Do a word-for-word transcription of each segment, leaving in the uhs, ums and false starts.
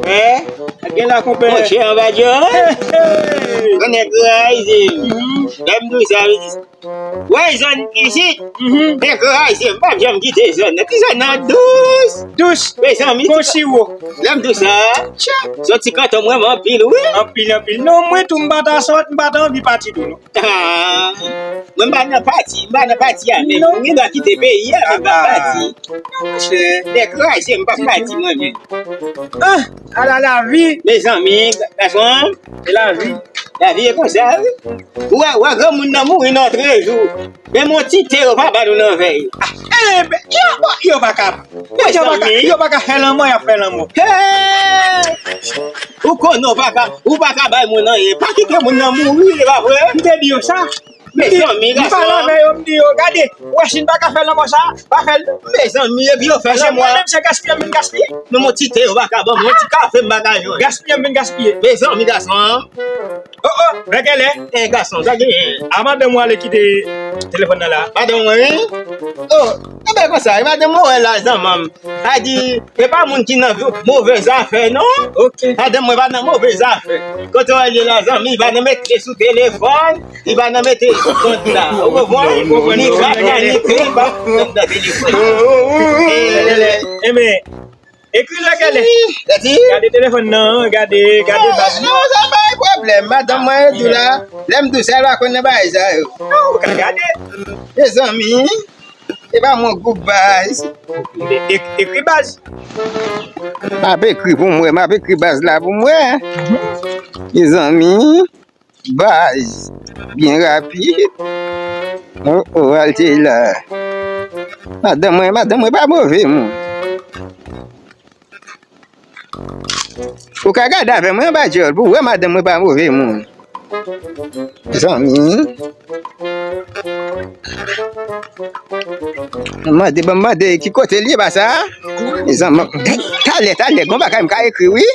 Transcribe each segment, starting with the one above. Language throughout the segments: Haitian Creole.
Wi. Gen la, konpè. Monchè, anba djòl. Hey, hey. Yon nèg kraze. Mhm. Lè m di w sa, wi. Wè zòn isit. Mhm. Nèg kraze, m p ap janm kite zòn nan. Ti zòn nan dous. Dous. Mezanmi, kon siwo. Lè m di w sa, tcha, se yon ti kanton m renmen anpil, wi. Anpil, anpil. Non, mwen tou, m pa ta sot, m pa ta anvi pati tou, non. Ah, mwen m pa nan pati, m pa nan pati a menm. Non. M gen dwa kite peyi a, men m pa pati. Non, monchè. Dekouraje, m p ap pati mwen menm. Ah, ala lavi. Mezanmi, gason, se lavi. Lavi e konsa, wi. Ou wè, ou wè granmoun nan mouri nan trè jou. Menm yon ti te yo pa ba nou nan vèy. Ah, eh, ben, yo, yo pa ka. Yo pa ka, yo pa ka fè lanmò, y ap fè lanmò. Hey! Ou konnen w pa ka, ou pa ka bay moun anyen. Pa kite moun nan mouri, e pa vre? M te di yo sa. Mezanmi, m pale avè yo, m di yo, gade, ou wè si n pa ka fè lanmò sa, pa fè l. Mezanmi, epi yo fè lanmò. Mwen menm, se gaspiye m vin gaspiye. Menm yon ti te yo pa ka ban m, yon ti kafe m pa ka jwenn. Gaspiye m vin gaspiye. Mezanmi, gason. Oh, oh, Bèkèlè. Eh, gason, sa genyen? A madanm ou ale kite telefòn nan la. Madanm mwen, wi? Oh, e ben konsa, e madanm mwen wè la, zanmanm. Sa di, e pa moun ki nan move zafè, non. Ok. Madanm mwen pa nan move zafè. Kote w al ye la, zanmi, pa nan mete sou telefòn, li pa nan mete sou kont la. Ou konprann? Ni kaka, ni krim, pa nan telefòn. Eh, eh, eh. Ebyen, ekri Bèkèlè. Wi, sa di? Gade telefòn nan, gade, gade baz. Non, sa pa yon pwoblèm. Madanm mwen di w la, lè m tou sèl, pa konn nan bagay sa yo. Non, ou ka gade. Mezanmi, e pa mwen gwoup baz. E-, e-, ekri baz. M ap ekri pou m wè, m ap ekri baz la pou m wè. Mezanmi. Baz, byen rapid. Oh, oh, al te la. Madanm mwen, madanm mwen pa move moun. Ou ka gade avè mwen anba djòl pou w wè madanm mwen pa move moun. Zanmi. Mande, ban m mande ki kote l ye, pa sa? Zanmi, talè, talè, gon bagay m ka ekri, wi.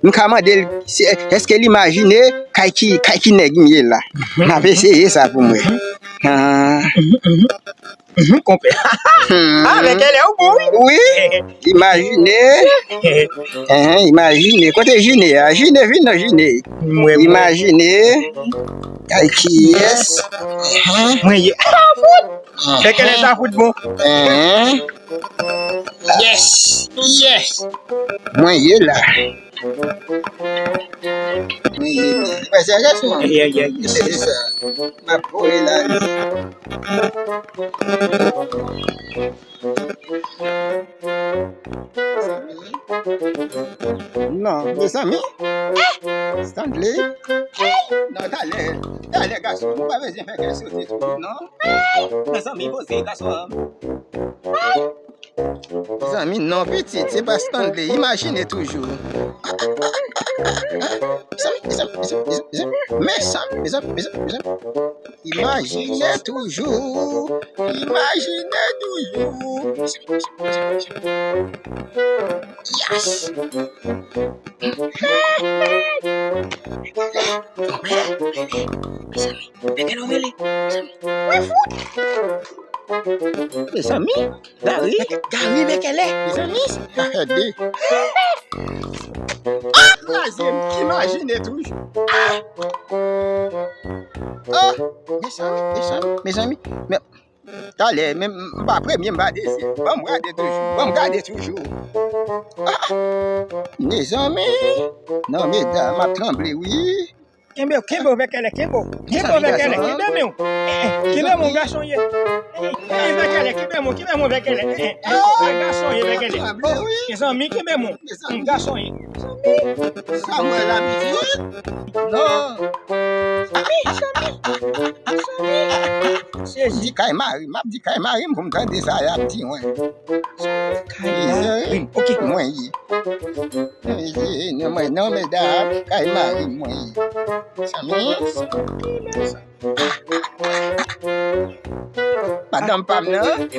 M ka mande l, si, èske l imajine kay ki, kay ki nèg m ye la? M ap eseye sa pou m wè. Ah. Mhm, konpè. Ah, Bèkèlè, ou bon, wi. Wi. Imajine. Hein, imajine. Kote Jine a? Jine, vin non, Jine. Imajine. Kay kiyès? Mwen ye. Ah, fout. Bèkèlè, sa fout bon. Hein? Yes! Yes! Mwen ye la. Mwen ye la. Wè, se gason. Yeah, yeah, yeah. Se sa. M ap kore la. Non, mezanmi. Stanley. Non, talè. Talè, gason. Nou pa bezwen fè kè sote tou, non. Mezanmi, poze, gason. Zanmi, non, pitit, se pa Stanley. Imajine toujou. Mezanmi, mezanmi, mezanmi, mezanmi. Mezanmi, mezanmi, mezanmi, mezanmi. Imajine toujou. Imajine toujou. Yes. Mezanmi, mezanmi, mezanmi. Mezanmi, fout. Mezanmi, Gary. Gary, Bèkèlè. Mezanmi, sa fè de. Ah, kraze m, imajine toujou. Ah. Oh, mezanmi, mezanmi, mezanmi. Talè, men m pa premye, m pa dezyèm. Ban m gade toujou, ban m gade toujou. Ah, mezanmi. Non, medam, m ap tranble, wi. Kenbe w, kenbe w, Bèkèlè, kenbe w. Kenbe w, Bèkèlè, kenbe men w. Eh, eh, kenbe men w, gason ye. Eh, eh, Bèkèlè, kenbe men w, kenbe men w, Bèkèlè. Eh, eh, eh, gason ye, Bèkèlè. Oh, mezanmi, kenbe men w. Gason ye. Sa mwen la, pitit? Non. Sezi. Di kay mari, m ap di kay mari m pou m tande sa y ap di mwen. Kay mari m. Ok. Mwen ye. Mwen ye, non, mwen, non, medam, kay mari m mwen ye. Sa mwen ye. Madanm pa m nan.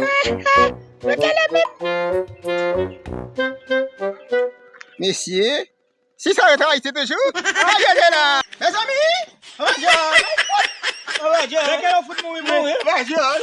Mesye, si sa yo travay isit toujou, pa jete la. Mezanmi, anba djòl. Anba djòl. Lè ke yo fout mouri, mouri, anba djòl.